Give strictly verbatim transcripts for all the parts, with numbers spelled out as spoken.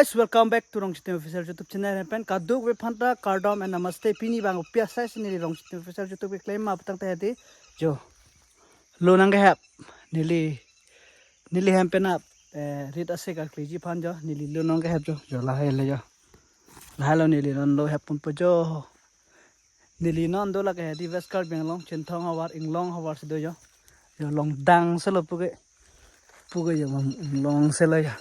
Guys, welcome back to Rongchitim Official YouTube channel. Hem pen kadokave aphanta kardom and namaste. Pini abang kopi asai si neli Rongchitim Official YouTube keklem ma putangte hedi, jo, lo nangkehap. Neli, neli hem pen ap, eh, rit ase kakleji aphan jo, neli lo nangkehap jo, jo lahai le jo. Lahai lo neli non lo hep ponpo jo. Neli non do lake hedi West Karbi Anglong, Chinthong havar, Inglong havar si do jo. Jo longdang selo puke. Puke jo, Inglong selo jo.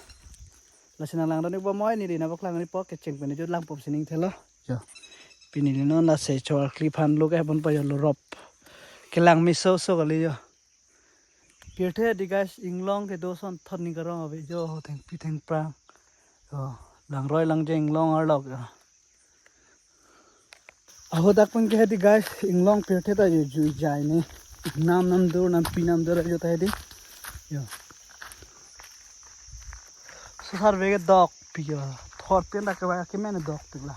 Lasi nanglang doni bomoi, neli nangpaklangri po, kecheng pen jo langpop sining thelo. Jo. Pini neli non lasi chor kli aphan lo kehap ponpo jo, lo rop. Kelang mesoso kali jo. Pirthe di guys, Inglong kedo ason thot ning karong ave jo, thengpi thengphrang. Jo, langroi langjeng Inglong arlok jo. Ahodak pen ke hedi guys, Inglong pirthe ta jo jui jai ne. Nam namdur, nampi namdur jo ta hedi. Jo. Susar veke dokpik jo. Thor pen dak ke ba ke men dokpik la.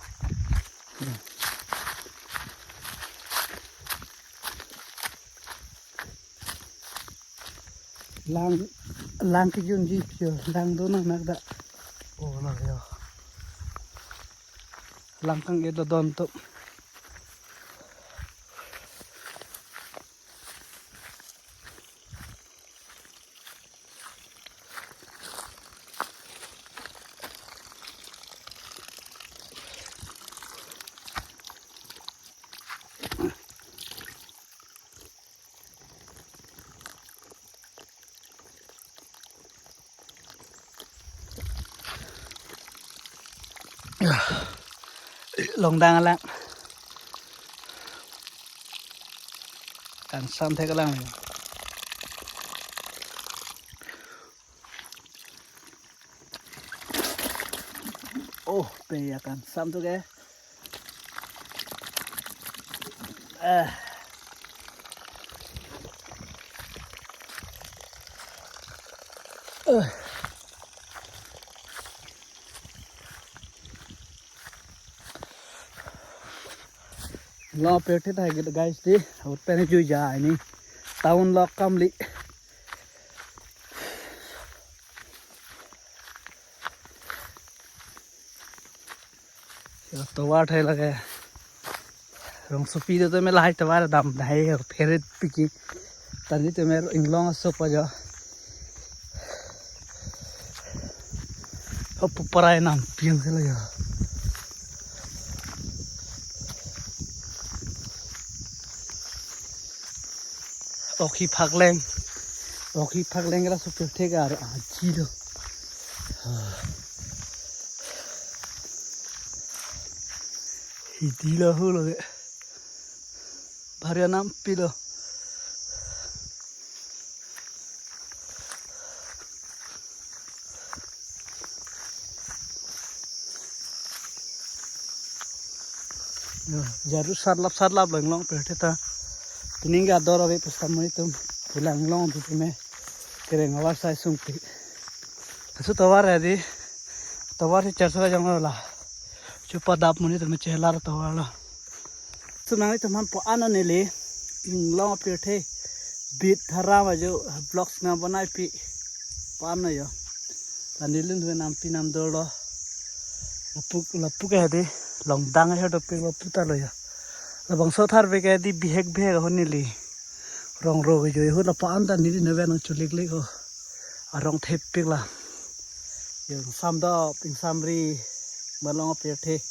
Lang, lang kejunji jo, lang do nangnak dak. Oh, lang jo. Lang kang edo don tu. Longdang alang. Kangsam thek alang. Oh, pe ya kangsam tu ke. Eh. Eh. Lo pirthe ta hedi guys di, ahut pen jui jai ne. Town lo akam li. Ya, tovar thai lake. Rongsopi do tame lahai tovar dam dahai pherit piki. Tani tame Inglong asopa jo. Hopu parai nampi ang sila jo. Okhi phakleng. Okhi phakleng la supir thek ar aji lo. Hidi lo hu lo ke. Bhari anampi lo. Yo, jaru sarlap sarlap lo Inglong pirthe ta. Pining ke ador ave pustam mani tum pulang Inglong tu tume kereng avar sai sungpi. Asu tovar hedi. Tovar si charso ka jong lo la. Chupa dap muni tame chelar tovar lo. Sunang itu man po ano neli Inglong pirthe bit haram ajo vlogs nang banai pi po ano jo. La neli tu nampi namdor lo. Lapu lapu ke hedi longdang he dopik lapu ta lo jo. Labangso thar veke hedi bihek bihek ho neli. Rong ro ke jo ho lapu an ta neli nave nang chulik lik ho. Arong thepik la. Ingsam dop, ingsam ri, malong apirthe.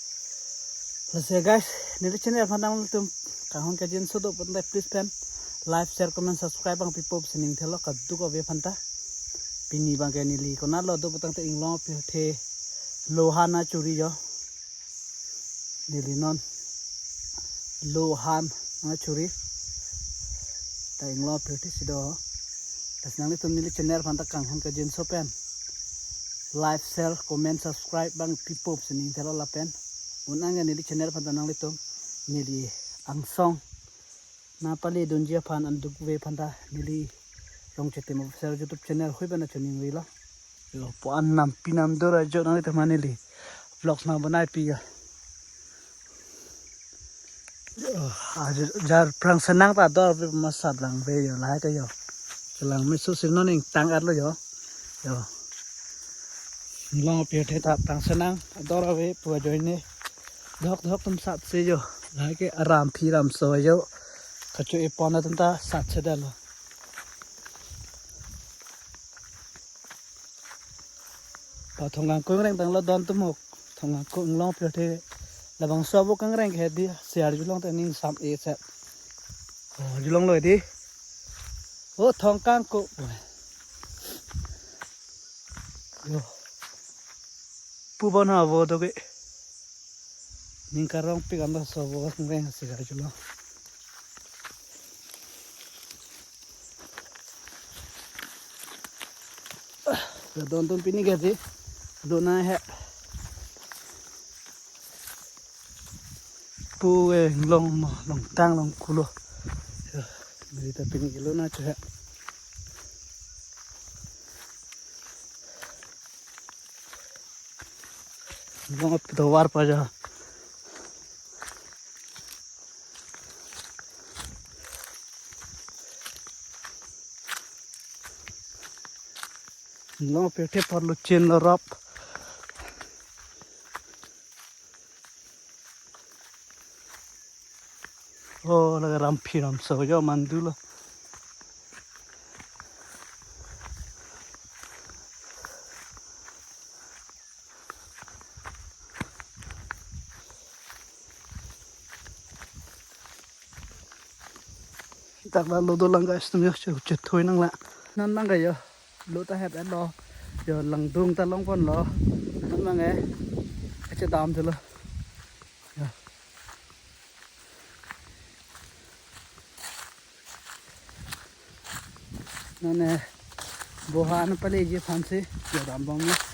Lasi guys, neli channel aphan nangtum kanghon kajinso do pon dai, please pen like, share, comment, subscribe abang pipo sining thelo kadokave aphanta. Pini abang ke neli konat lo do putangte Inglong apirthe lo han nangchuri jo. Neli non lo han nangchuri. Ta Inglong apirthe si do. Lasi nanglitum neli channel aphanta kanghon kajinso pen like, share, comment, subscribe abang pipo sining thelo lapen. Un-ang neli channel aphanta nanglitum neli angsong nangpale dunji aphan kadokave aphanta neli Rongchitim Official YouTube channel hui pen nangchoningri lo. Yo, po an nampi namdor ajo nanglitum aphan neli vlogs nang banai pi ya. Yo, ajo jar prang senang ta dor ave masat lang ave jo, lahai ta jo. Kelang mesoso non ingtang at lo jo. Jo. Inglong apirthe ta tang senang, ador ave pu ajoine. Dok dok tum sat se jo. Lake aram phi ram so jo. Kacho epon atum ta sat se dalo. Pa thong kangkung reng tanglo don tum ok. Thong kangkung inglong apirthe. Labangso abo kangreng ke di, si arjulong ta ning sam e set. Oh, arjulong lo di. Oh, thong kangkung. Yo. Pu bon ha vo do ke. Ning karong pik anda so vo kangreng si arjulong. Gadon tum pini gaji. Dona he. Pu e long mo, long tang long kulo. Ya, meri ta pini kilo na chu he. Long ap tovar pa ja. Long apirthe parlo chen lo rap. Oh, lake ram phi ram so jo mandu lo. Dak la lo dolang guys, tum yo che, chethui nang la. Non mang ga yo. Lo ta hep lo. Yo langdung ta long pon lo. Non mang e. Ache dam thu lo. Yo. Non e. Boha na pale je phan si. Yo dam bom lo.